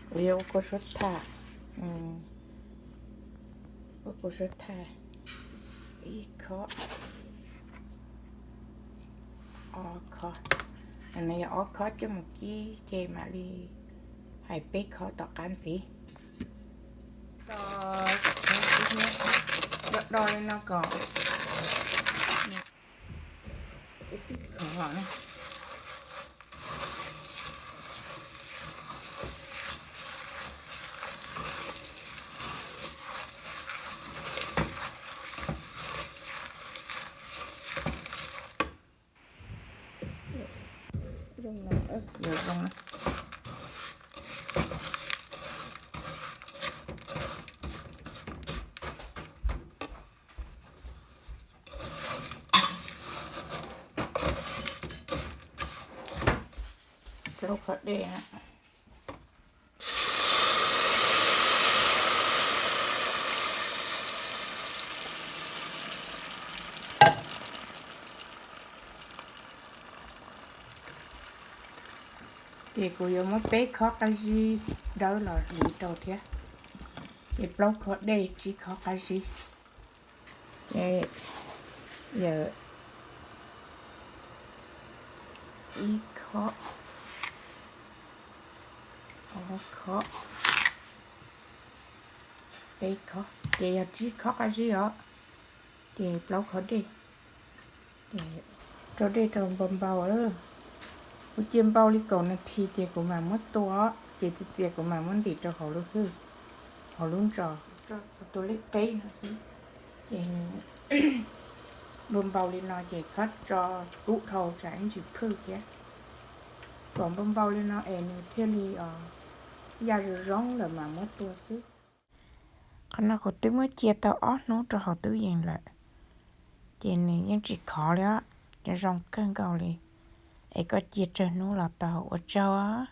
Kuv yuav ua kua suav thaj, ua kua suav thaj ib khob, ob khob, no yog ob khob coj mus kib ces mam li hais peb khob tom qab ntxiv. Do do li no kom tib khov na. Zoo no, zoo na. Plaub khob dej. Ces kuv yuav muab peb khob qab zib dawb los hliv rau thiab. Ces plaub khob dej tsib khob qab zib. Ces yog ib khob, ob khob, peb khob, ces yog tsib khob qab zib os. Ces plaub khob dej, rau dej rau npau npau. Kuv cia npau li kaum nas this ces kuv mam muab tua, ces txias txias kuv mam muab ntim rau hauv lub hwj, hauv lub ntsos. Tso txog tus lej peb no xwb. Ces npau npau li no ces txhob tso kub dhau tsam ib ntsis phwj thiab. Kom npau npau li no es nws thiaj li ya zoo zoo lawm mam muab tua xwb. Qhov no kuv twb muab cia tau ob hnub rau hauv tub yees lawm, ces nws yeej tsis khov li os, zoo kawg nkaus li. Es koj cia tsawg hnub los tau, ua tsaug.